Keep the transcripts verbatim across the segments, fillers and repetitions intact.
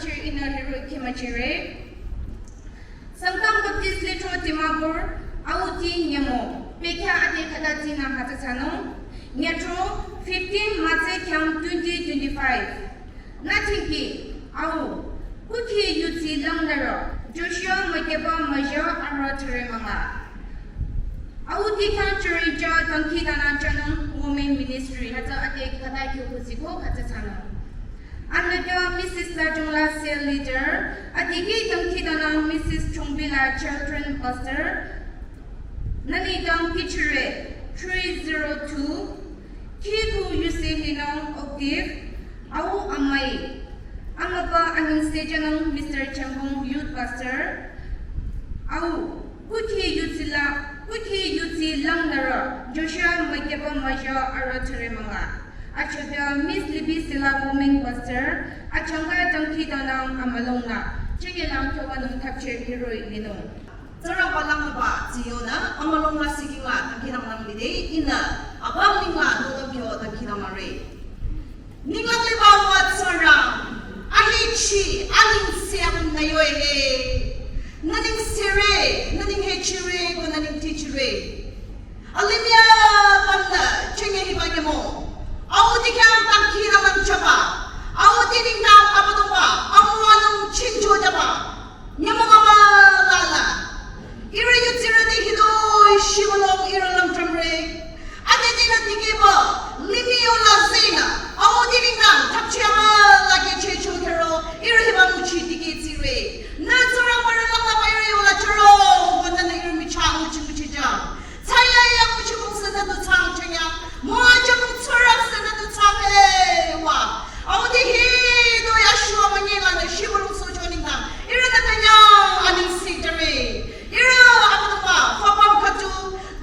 Chir inü hiroh-i khimüchire. Sangtam Baptist Lithro Dimapur, auti nyümong, pekya ade khüta tsünü hütsü thsanung, nyütro fifteen March khyang twenty twenty-five. Nü thingki, au, kukhi yudsi langnürü, Joshua mükyeba müyü arüh thüre münga. Auti khyang chürincha dangkhidangnang thsanung Women Ministry, hütsü ade khüta kyo kusiko hütsü thsanung. Anüka Missus Lajungla Cell Leader, adiki dangkhidangnang Missus Chongbila Children Pastor, nü nengdang kihchire three zero two, khiku yusi hinung Octave, au amai, amüba anengse thsanung Mister Changkong Youth Pastor, au, kukhi yudsi la, kukhi yudsi langnürü, Joshua mükyeba müyü arüh thüre münga. Achübya Miss Libby Sila Women Pastor, achangka dangkhidangnang amülungnü, chengelang kyoba nung thapcheh hiroh-i linung. Tsingrangba langnüba tsiyonü, amülungnü sikinga dangkhidangnang lide, inü, abang ningla nodabyo dangkhidangnangre. Ninglang liba wa Tsingrang, ahechi, anengse apüm nü yoe he. Nü nengsere, nü nenghechire, ko nü nengtichire. Alimih apümnü, chenge hiba nyümong. Auti khyang dangkhidangnang chaba. Auti nengdang Abüdongba, amüwanung chingcho chaba. Nyümong amülala. Ihrü yudsirüti hitoi shibülung ihrü lümtramre. Adedinü dikehba, limih yola zehnü, auti nengdang thapcheh amüla kihchicho khero, ihrü hiba nguchi dikehchire. Nü Tsingrangba rü langnüba ihrü yola chüro, wününü ihrü michah nguchi nguchijang. Tsaya ya nguchi mungse nü du thsang chanya, müwajü mung Tsingrang se nü du thsang ewa. Auti hitoi ashua münyelanü shibülung socho nengdang, ihrünü künyang anengse thsare. Ihrü Abüdongba, fapüm khüdu,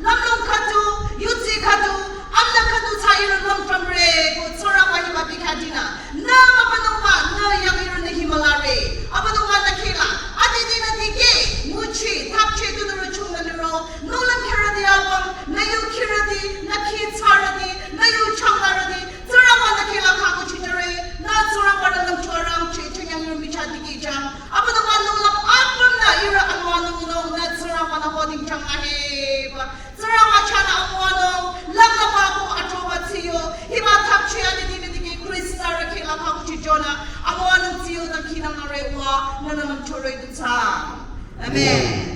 lümlong khüdu, yudsi khüdu, amna khüdu thsa ihrü lümtramre, ko Tsingrangba hiba bikha dinü. Nü Abüdongba, nü yang ihrünü hi mülare. Abüdongba nü khehla, adedinü dikeh, nguchi, thapcheh tunürü chungnü liro, nohlüm kherüti apüm, nü yu khirüti, nü khi thsarüti, nü yu changlarüti, Tsingrangba nü khehla kha nguchi thsare, nü Tsingrangba rü lümcho arangcheh, chünye ihrü michah dikehjang. Abüdongba nohlüm apümnü ihrü amüwanung nung, nü Tsingrangba nü hoding chang aheba. Tsingrangba chahnü amüwanung, langnüba ko athroba tsiyo, hiba thapcheh adedinü dikeh Khrista rü khehla kha nguchi jünü, amüwanung tsiyo dangkhidangnangre wa, nünü lümchore du thsang. Amen.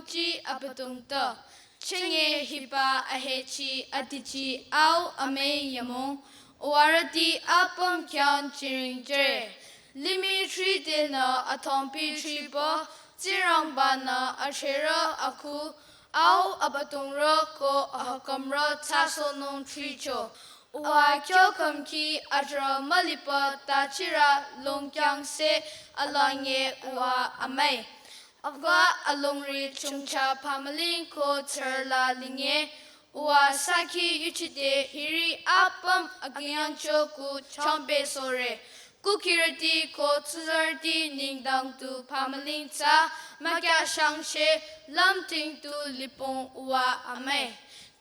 Chi abüdongta. Chenge hiba ahechi atichi au amüi yamong. Uwarüti apüm khyang chiring jüre. Limih thridenü athongpi thriba, Tsingrangbanü acherü aku, au abüdongrü ko ahakamrü thsasohnung thricho. Uwa kyo khümki atrü müliba tachirü longkyangse alangye uwa amüi. Ava alongri chongcha pamaling ko tsürla linge, uwa saki yuchide hiri apüm akünyangcho ku changbe sore. Kukirüti ko tsuzarüti nengdang tu pamaling tsa, makyashangshe lamting tu lipong uwa amüi.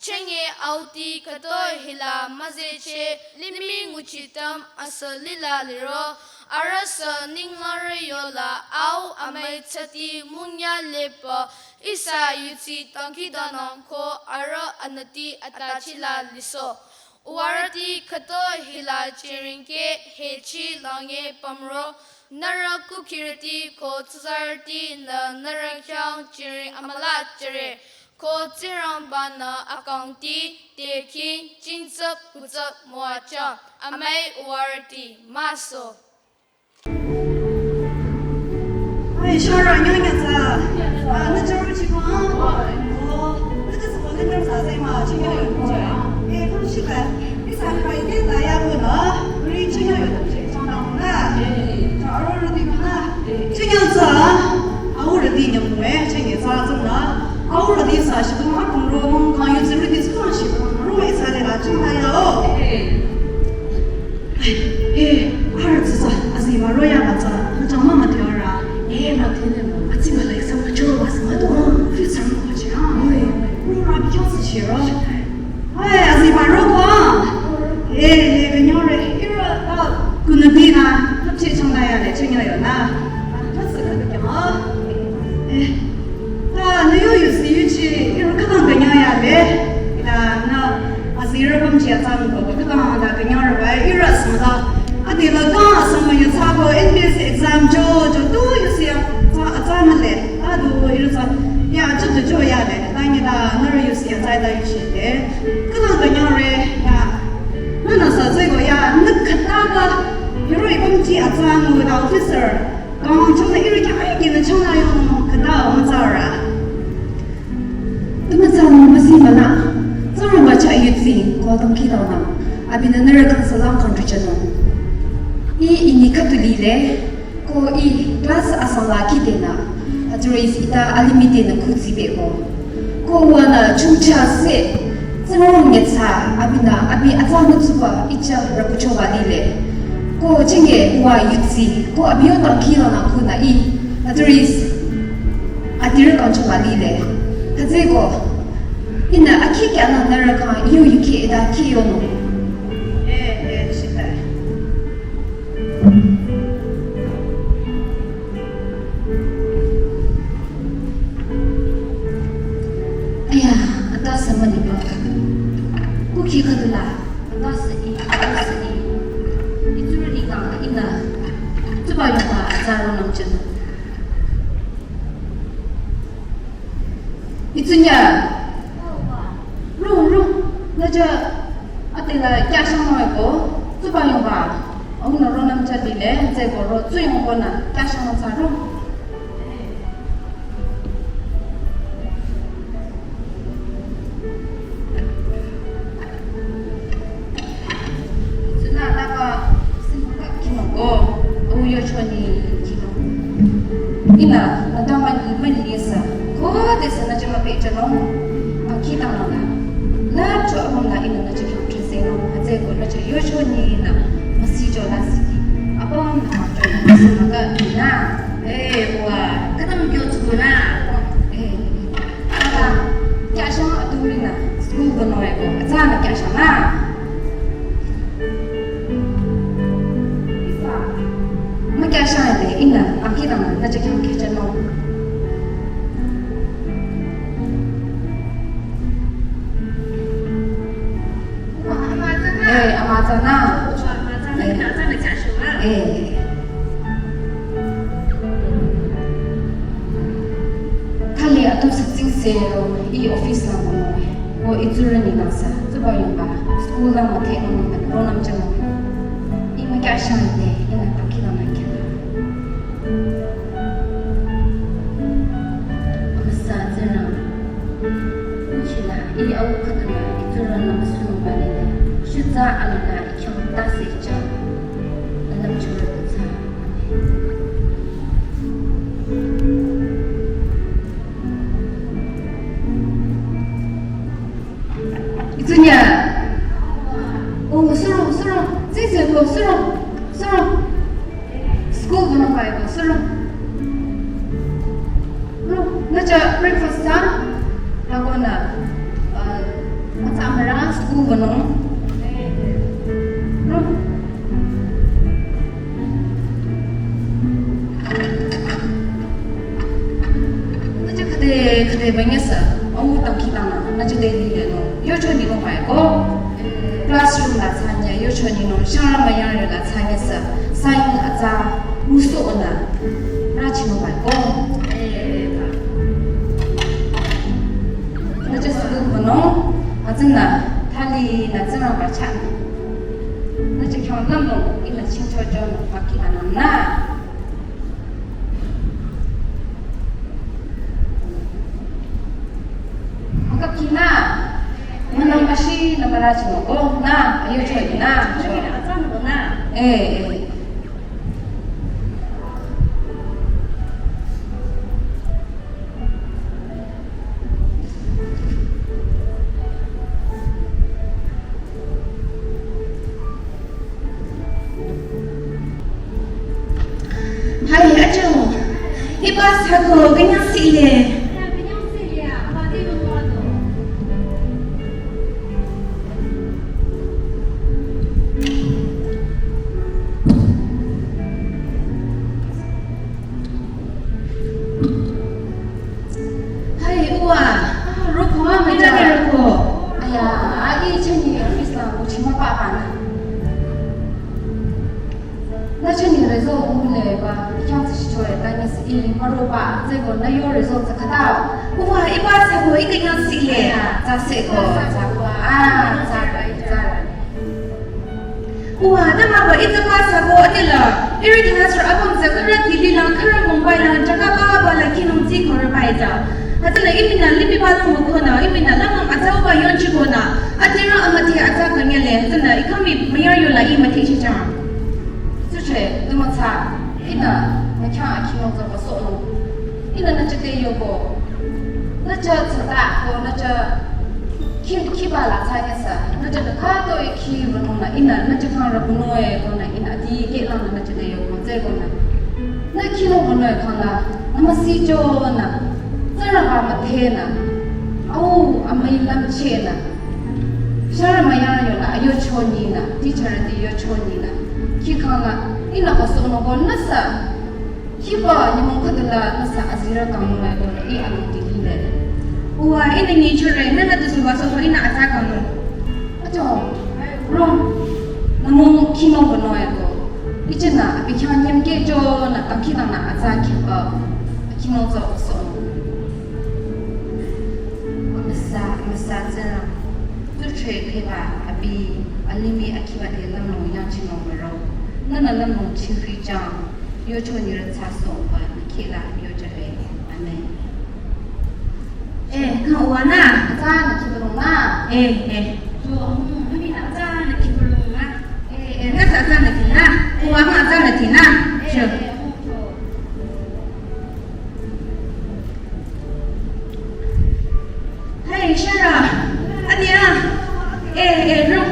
Chenge auti khütoi hila müzehcheh, limih nguchitam asü lila liro, arüh sü ninglangrü yola au amüi tsüti mungya lepa, ihsa yutsi dangkhidangnang ko arüh anüti atachila liso. Uwarüti khütoi hila chiringke hechi langye pümro, nührü kukirüti ko tsuzarütinü nührü khyang chiring amüla jüre. Ko Tsingrangbanü akangti, teking, jingtsüp, kutsüp, müwajang. Amüi uwarüti, müso. Ai, shara, nyonya tsa. Ah, nü jaru chiko, ah. Oh, nü tsa sabo nü ngar sa sai ma, chiko yo. Eh, kung shi ba. Isa ni ba ide la ya bu na. Ri chiko yo. Chang na na. Eh, ta ro ro di na. Chünye tsü, aurüti nyümong-e, chünye tsü tsünü, aurüti sü shibülung apüm ro mung kang yutsi rüti sü kang shibülung ro-e sü le la chünü ya o. Eh, eh, arüh tsü tsü, aziba ro ya la tsü, nü chang mama teo ra. Eh, ma tene mo, atsi ma le sa ma cho wa sa ma do, fi sa mo chi a. Oi, ro ra bi kyo si chi ro. Hai, aziba ro kwa. Eh, eh, künyore, ira, ah, kunadi na, hapche chang da ya le, chang yo yo na. Ah, ta sa ka kya. Eh, ta, na yo yo si yu chi, ira ka kang kanya ya le. Ila, na, azira pam chi a tsang ko, ka kang da künyore ba, ira sa da. Adi la ka sa ma ya tsang ko, N B S exam jo, jo, tu yo si ya, tsang, tsang ma le. Adu, ira sa, ya, jo, jo, jo ya le. Tangi da, nührü yusi ya, tsai da yusi de. Kala da nyare, ya. Nana sa zai go ya, nü kata ba. Hero i bam ji a tsang ngu da officer. Kang chong da iri kya ai ki na chong da yong kata ma tsara. Tuma tsang ma si ma na. Tsara ma cha yutsi, ko dong ki da na. Abi na nührü kang salam kang tu cha no. I ini katu li le. Ko i class asang la kide na, address ita alimih de na kutsi be ko. Ko wa na chungcha se, tsarong nge tsa, abi na, abi atsa na tsuba, icha rakucho wa lile. Ko chenge wa yutsi, ko abi yo tang ki la na ku na i, address, atira kang cho wa lile. Tatse ko, ina aki kya na nara kang, yo yuki ida ki yo no. Eh, eh, shita. Aya, ata sa mani ba. Kuki kadula, ata sa i, ata sa i. Ituru i kang ina. Tuba yong ba, ata ro nang chen. Itsunya. Rung, rung. Naja atela kyashang mo ko. Tsuba yong ba. Auna ro nam cha dile, tse ko ro tsu yong ko na kyashang mo sa rung. Sina taba simaka kimo ko, au yo choni kimo. Ina, na tama ni mani yesa. Ko de sana chama pe chano. Akita mana. Na cho amam na ina na chama treseno. Atse ko na cha yo choni na. Masi cho la siki. Apam na ma cho na simaka na. Eh, wa. Kadam kyo tsukuna. Eh. Ata, kyashang aturina, school ko noe ko, atsa na kyashang na. Isa, ma kyashang de ina, akidang na cha kyang kyashang no. Eh, ama tsana. Eh. Eh. Ih atu sütsing sero, ih office la mono. Ko ih tsurü ni nasa, tsuba yongba, school la mate no nang ro nam chamo. Ih ma kya shan de, ih na pakila na kya. Amüsa tsünü, nchila, ih au khütana, ih tsurü na müsunu ba ni de. Shutsa anana, ih kyong ta se cha. Anam churü tsa. Itsunya. Oh, suro, suro. Sisi ko, suro. Suro. School kono pai ko, suro. Ro, na cha breakfast sa? Ako na, uh, matsa mara school kono. Ro. Nüche khüde khüde banyasa, amu tangki tangna, nüche de lile no, yocho ni no pai ko. Classroom la tsanya, yocho ni no, shara mayang yo la tsanya sa, sain atsa, muso ona, rachi no pai ko. Nüche school kono, atsina, thali na tsina pa chan. Nüche kyo lamno, ina chincho jo no, paki anam na. Makap kina, manang mashi na mara chino ko na, ayo choi na. Eh, eh. Hai, ajo. Iba sako kanya sile. Hai, uwa. Ah, roko, ah, ina ke roko. Aya, agi cheni office la uchi ma papa na. Na cheni result bu le ba, ikyang tsi shicho e, ta ni si ili ma ro ba, tseko na yo result tsa khata. Uwa, iba sako, ika yang sile. Aya, tsa seko, tsa ko. Ah, tsa ko, tsa ko. Uwa, ta maba ita pa sako atila, iri class ra abang sa kara Delhi lang, kara Mumbai lang, jaga ba ba la kinung tsi kora ba ita. Atila imina lipi ba lang mo kona, imina lang lang atau ba yonchi kona. Atira amati ata kanyale, atila ikami mayar yola imati chichang. Suche, duma tsa, ina, na kya akinung tsa ba so no. Ina na chete yoko. Na cha tsada ko na cha ki, ki ba la tsanya sa. Na cha ka to e ki ba no na ina na cha ka ra bu no e ko na ina di ke la na cha de yoko tse ko na. Na ki no bu no e ka la. Na ma si jo na. Tsara ba ma the na. Au, amai lam che na. Shara ma ya yo na, ayo cho ni na. Teacher di yo cho ni na. Ki ka na, ina ko so no ko na sa. Hiba nyümong khüdula nasa azira kangno eko i anu dili le. Uwa, ina nyi chure, nana tusu baso ho ina atsa kangno. Ato, rong, namong kino bono eko. Ichena, abi khyang nyem ke jo na tangki tang na atsa kiba. Kino zo so. Amasa, amasa zera. Tu chure keba, abi, alimi akiba te lamno yang chino mero. Nana lamno chiri jang. Yocho nirü tsa songba, nikila yocho le. Amen. Eh, ka uwa na? Atsa na kiburung na. Eh, eh. Jo, hmm, mami na atsa na kiburung na. Eh, eh, na sa atsa na tina. Uwa ma atsa na tina. Eh, jo. Eh, eh, hmm, jo. Hey, Shara. Ania. Eh, eh, ro.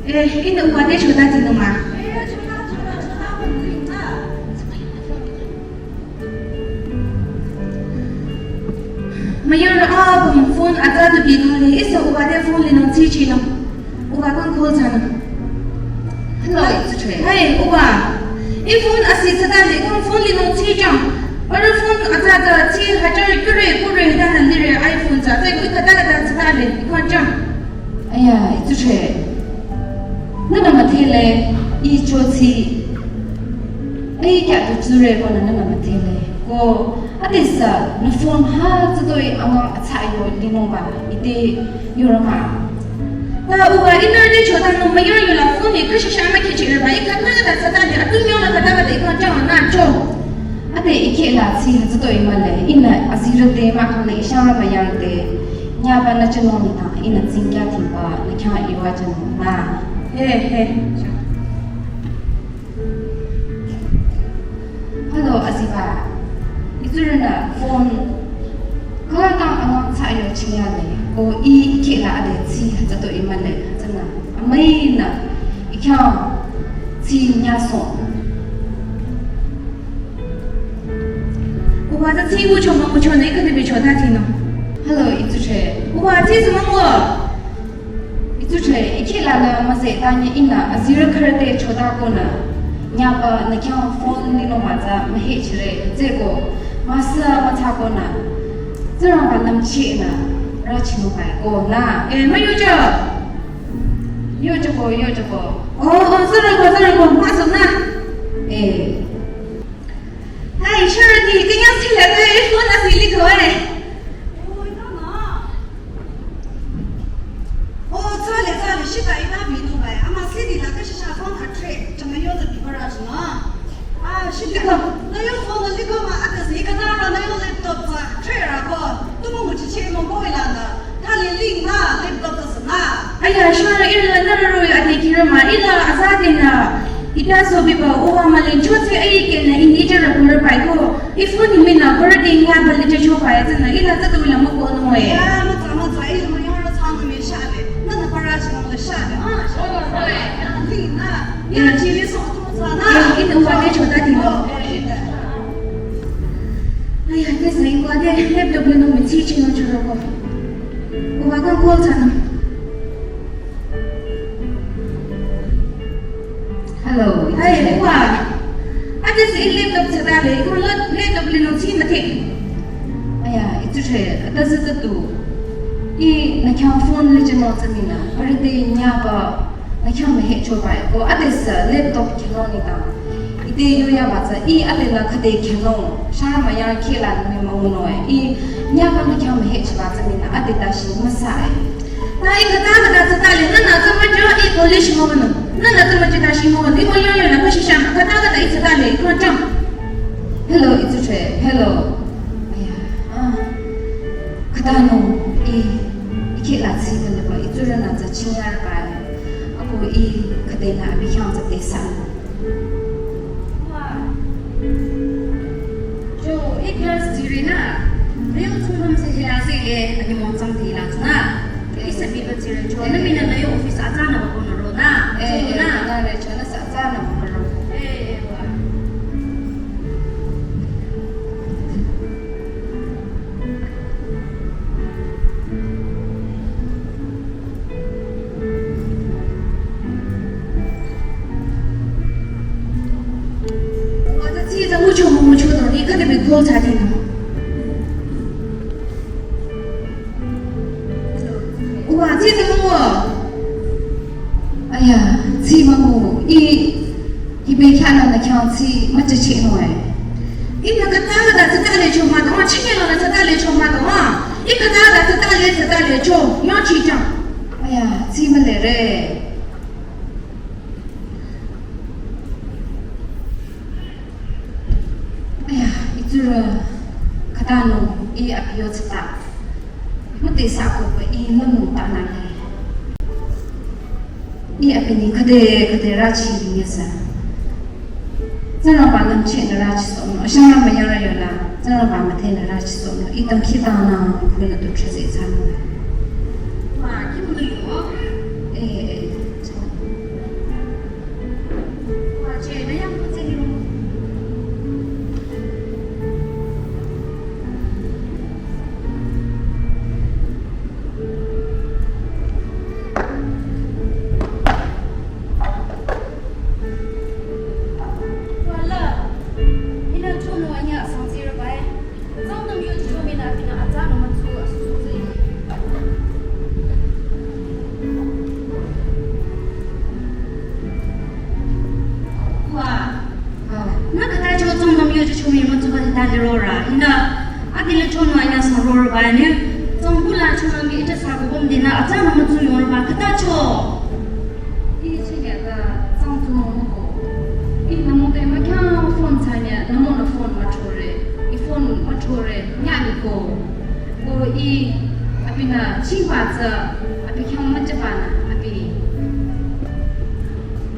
Eh, ina uwa te chota tinung ma. Mayur apüm phone atsa tu bi khale, ihsa uwa te phone linung tsi chinung. Uwa kang call thsanung. Hello, it's Trey. Hey, uwa. I phone asi thsata le kang phone linung tsi chang. Hajar kure kure ta nandire iPhone tsü, tsü ko khüta khüta tsü ta le, i kong chang. Aya, itsuche. Nana müdhele, i chochi. Ai kya tu tsure ko nana müdhele. Ko, adesü, nü phone ha tsütoi angang atsa yo linungba, ite yorama. Ta uwa ihnü ne chotanung müyang yola phone ni khüshisha mükehchireba, i khüta khüta tsü ta le, atu yola khüta khüta i kong chang na cho. Ade ikheh la tsü hütsütoi male, ihnü azirü te mahkhang le ishara müyang te, nyaba nü chenung nitang, ihnü tsingkya thimba, nü khyang iwa chenung na. He, he. Hello, aziba. Itsurünü phone. Kala tang angang tsü yo chinyale, ko i ikheh la ade tsü hütsütoi male, tsünü. Amüinü, i khyang tsü nyasong. Uwa tsü tsü ngucho müngucho nü i khüta bi chota thinung. Hello, itsuche. Uwa tsü sü müngu. Itsuche, ikheh la nü müze ta nye ihnü azirü khürü te chota konü. Nyaba nü khyang phone linungba tsü mühechire, tsü ko, müsa mütsa konü. Tsingrangba nümchehnü, rachinungba i ko na. Eh, müyucho. Yocho ko, yocho ko. Oh, oh, sorry ko, sorry ko, masuk na. Eh. Hai, Sharati, kanya sila ko, eh, phone asi liko, eh. Oh, ina ma. Oh, tsale, tsale, shita ina bi no bai. Ama sidi la ka shisha phone ka tre, chama yo da bi bara jina. Ah, shita. Liko. Na yo phone liko ma, aka si ka na ra, na yo laptop sa, tre ra ko. Tumu mu chi chi mo ko ila na. Thali link na, laptop ta sana. Aya, shwara ila nararo ya ate kirama, ila azade na. Ita so biba, uwa malen chotse ai ke na ini jara kura pai ko. Ifu ni mina kura ding ya bali cha cho pai tsana, ila ta tu ila mo ko no e. Ya, mo ta, mo ta, ila mo yoro ta mo me shale. Na na para cha mo shale. Ah, shale. Link na. Ila chi le so tu ta na. Ila uwa de chota ding. Oh, eh, eh. Aya, ke sa uwa de laptop le no me chi chi no choro ko. Uwa kang call thsanung. Hello. Hi, uwa. Ade si laptop thsatale, ko laptop linung si mate. Aya, itsuche, ata si tatu. I nü khyang phone le chinung tsamina. Arüh te nyaba. Nü khyang mühecho bai. Ko adesü laptop khenung nitang. Ite yoyaba tsü i ade nü khüde khenung. Shara müyang kheh la nü müngunung e. I nyaba nü khyang mühecho ba tsü mina ade ta shi müsa e. Na i khüta khüta tsü ta le, nü nü tsü müjo i college müngunung. Nü nü tsü müjo ta shi müngunung. I müyo yo la ko shi shang. Khüta khüta i tsü ta le, i ko chang. Hello, itsuche. Hello. Aya. Ah. Khüta nung i, ikheh la tsü ta le ba, itsurü nü tsü chinyar ba. Ako i khüde nü abi khyang tsü te sa. Wa. Jo, i class ziri na. Real tsungdam se hila se le, ani mong tsang te la tsuna. I sa bi ba ziri jo, na mina na yo office a tsana ba ko na ro na. Eh, jo eh, na. Na re jo na sa tsana ba ko ro. Eh, eh, wa. Wa, tsü tsü ngucho müngucho to, ni khüde bi call thsa ding. Wa, tsü tsü müngu. Aya, tsü müngu. I Hibe khyang nü nü khyang tsü müchechehnung e. Ihnü khüta khüta tsüta le cho mah dong, chingi lo nü tsüta le cho mah dong. I khüta khüta tsüta le tsüta le cho, yo chi chang. Aya, tsü mühle re. Aya, itsurü khüta nung i abi yo tsüta. Müte sa ko ba i nü nung ta na le. I abi ni khüde khüde rüchi linyesa. Tsingrangba nümchehnü rüchisohnung. Ashangrangba yara yola. Tsingrangba müdhenü rüchisohnung. I tang khitang nü khunü tu chese tsanung. Wa, kimu yo? Eh, eh. Wa, nü khüta cho tsang nam yo cho mi mütsuba hita lirora. Hina, adila cho nü anya sa rorba ne. Tsang bula cho nü ngi ita sa ko bom dina, atsa nü mütsu yorba khüta cho. Ih chingya ka tsang tsumong ko. Ih namo te ma kya phone tsanya, namo na phone ma chore. Ih phone ma chore, nya ni ko. Ko ih, abi na chingba tsü, abi kya ma chaba na, abi.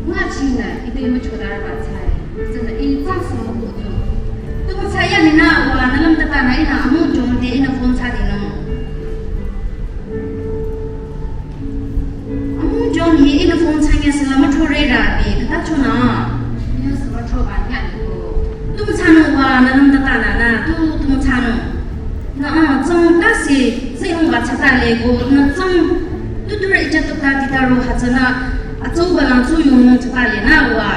Nga chingna, ih te ma chodar ba tsai. Tsana ih tsang tsumong ko tu. Tu ma tsaya ni na, wa na lam tata na ih na amu jong te ih na phone tsa di no. Amu jong hi ina phone changya sala matho re ra bi khüta cho na. Ina sala matho ba nya ko. Tu ma chanu wa na nang ta ta na na tu tu ma chanu. Na a tsang ta si zai hong ba cha ta le ko na tsang tu tu re cha tu ta ti ta ro ha cha na a tsang ba lang tsang yong nang cha ta le na wa.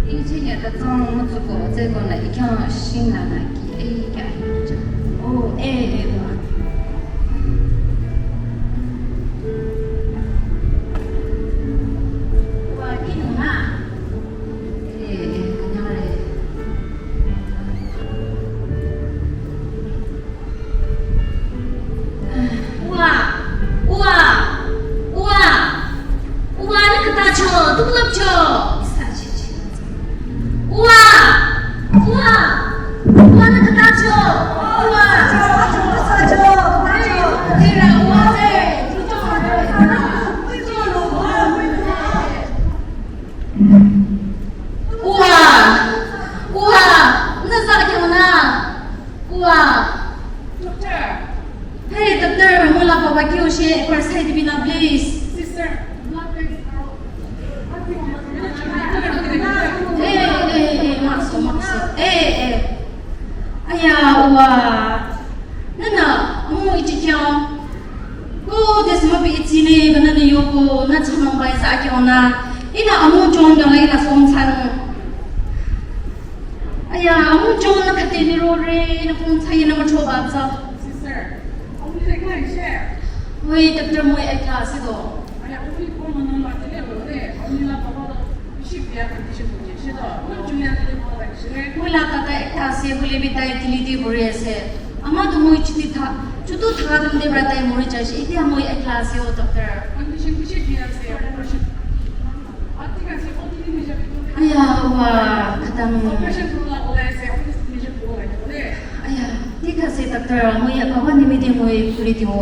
Ina changya ta tsang ma tsu ko zai ko na i kya shin na na ki e kya hi cha. Oh eh eh wa. Wa, wa, wa, wa, nü khüta cho, tuklap cho. Wa, wa, wa, nü khüta cho. Wa, wa, wa, wa, wa, wa, wa, wa, wa, wa, wa, wa, nü za kyo na. Wa. Doctor. Hey, doctor, mula papa kyo she, ekbar side bina, please. Sister, blood test. Eh, eh, eh, makso, makso. Eh, eh. Aya, wa. Nana, amu ichi kyo. Ko, this ma bi ichi ne, bana ne yoko, na chanong bai sa kyo na. Ina amu jong dong ina song san. Aya, amu jong na khate ni ro re, na phone sa ina ma cho ba sa. Sister, amu te kai she. Wei, doctor mo ek la si do. Aya, amu ko mo no ma te le ro re, amu la papa do. Mula kata ekta ase, bole bi tai tili di bori ase. Ama tu moi chuti tha, chutu tha dum de bra tai mori jai shi. Iti amoi ekla ase o doctor. Aya, wa, khatam. Aya, thik ase doctor, moi baba nimite moi kuri dibo.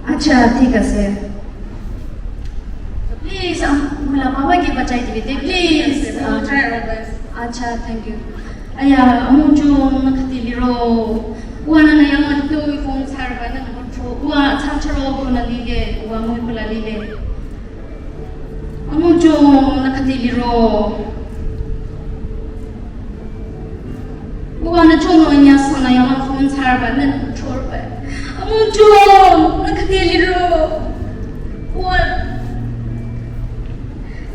Acha, thik ase. Please, um, mula baba ke bachai dibi de, please. Acha, thank you. Aya, amu jong na khati liro. Wa na na yang tu phone sar ba na ko tro. Wa chang charo ko na lile, wa mu ko la lile. Amu jong na khati liro. Wa na jong no nya sa na ya ma phone sar ba na chor ba. Amu jong na khati liro. Wa,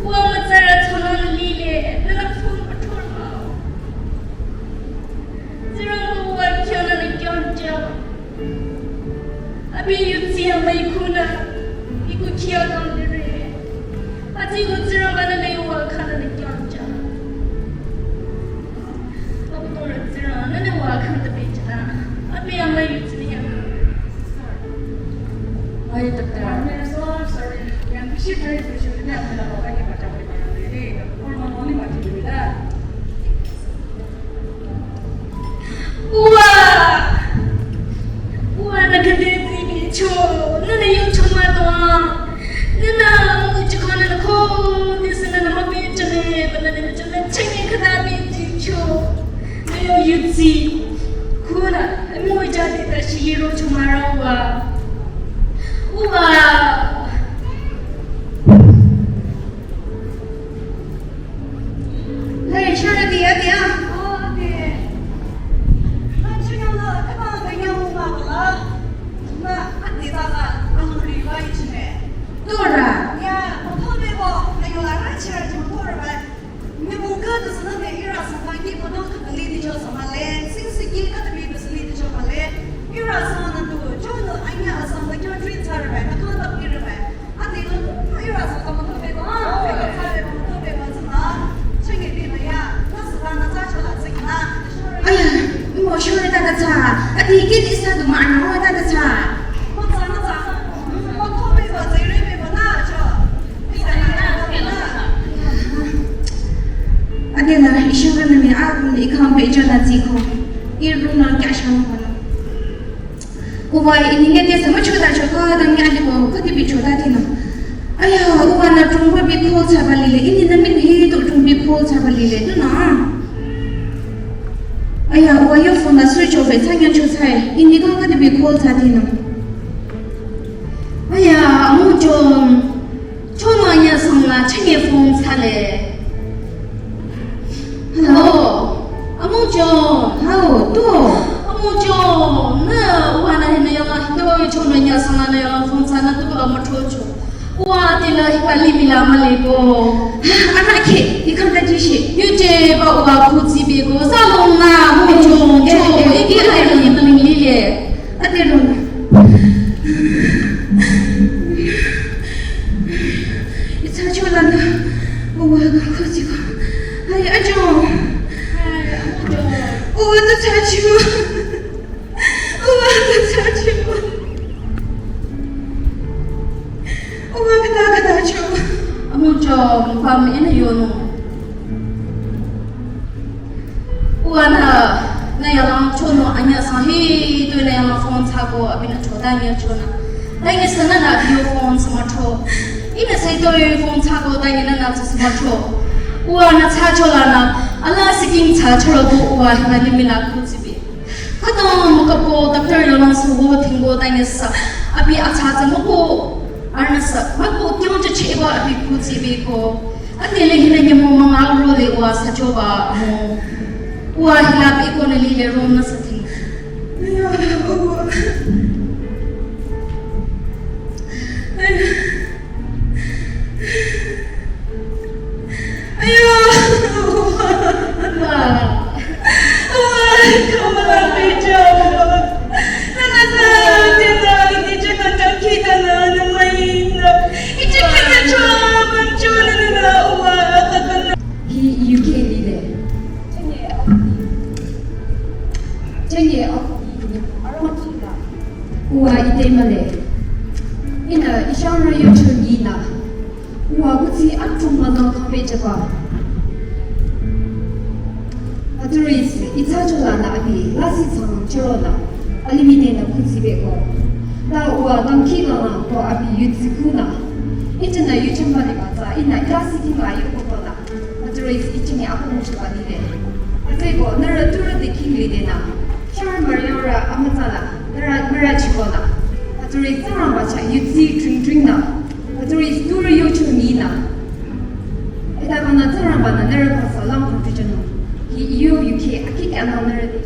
wa ma tsara chono na lile, na na phone ba chor ba. Zira wa kyo na na kyo ja. Abi yutsi amai khunü, iku kia kang dere. Ati yutsi rambana le wa khana le kyang cha. Abu tora tsira, nane wa khana le cha. Abi amai yutsi ne ya. Ai, doctor. I'm so sorry. Yang bisi thai bisi ne amai la baba ke bacha baba ne. Kol ma noni mati bila. Uwa! Uwa, nü khüde zini cho, nünü yu cho ma dua. Nünü mu chikha nünü khodesü nünü mübü chane, bana nünü chane chane khüta bi ji cho. Nü yo yutsi. Khunü, mu jadi ta shi yiro cho ma ra uwa. Uwa! Hey, Charity, ati ah. Oh, ati. Nang chanyang la, kaba kanyang ma bala. Ma, ati ta la, ang ri ba ichime. Tora. Ya, mo to be bo, ayo la ra chira chim tora ba. Mi mo ka tu sana de ira sana ki mo to ka li di jo sama le. Ati kiti sa du ma ano ta ta sa. Ade la ishara na mi a ni kham pe jala zi ko. I room na kya shan ko na. Uwa ini nge te sama choda choka dang ya liko kati bi choda thina. Aya, uwa na tumba bi call chaba lile. Ini na min hi to tumbi call chaba lile. Tu na. Aya, uwa yo phone na switch off e tsanya cho tsai. Ini ka kati bi call cha thina. Aya, amu chom. Chonwa nya sangla chenge phone chale. Hello. Amu cho. Hao, to. Amu cho. Na, uwa na hina yala hito chonwa nya sangla na yala phone chana tu ba macho cho. Uwa tila hipa limila maleko. Ana ke, ikan ta jishi. Yuje ba uwa kutsi beko. Salong na, amu cho, cho. Iki ai ni maling lile. Ate rona. Itsa chola na. Uwa ka kutsi ko. Hai ajo. Uwa ta chachi mo. Uwa ta chachi mo. Uwa kata kata cho. Amu cho, mukam ene yono. Uwa na, na yalang chono anya sang hi, tu na yalang phone chako, abina choda nya chona. Tangi sana na bio phone samacho. Ina sai to phone chako, tangi na na samacho. Uwa na cha chola na, ala siking cha chola go uwa hina limila kutsibi. Kata mukapo, doctor yalang sugo tingo tangi sa, abi acha cha moko, arna sa, mako kyong cha cheba abi kutsibi ko. Ate le hina nyamo manga ro le uwa sa choba mo. Uwa hila pe ko na lile ro na sa ting. Ayo, uwa. Ayo. Ayo. Uwa. Uwa, kama la pe choba. Hi U K lile. Chenge uwa ite male. Ina ishara yo chungi na. Uwa kutsi atum mazang kape chapa. Aturis, itsa chola na abi, lasi tsang choro na, alimine na kutsi beko. Ta uwa dangki na na, ko abi yutsi ku na. Ite na yuchamba ni bata, ina ilasi tima yuko na. Aturis, ite ni aku mucho ba ni de. Ate ko, nara tura de king li de na. Shara mariora amatala, nara, nara chiko na. Aturis, tsara bacha yutsi tring tring na. Aturis, tura yo chungi na. Eta kana tsara bana nara kasa lang protection no. Hi U K aki kana nara de.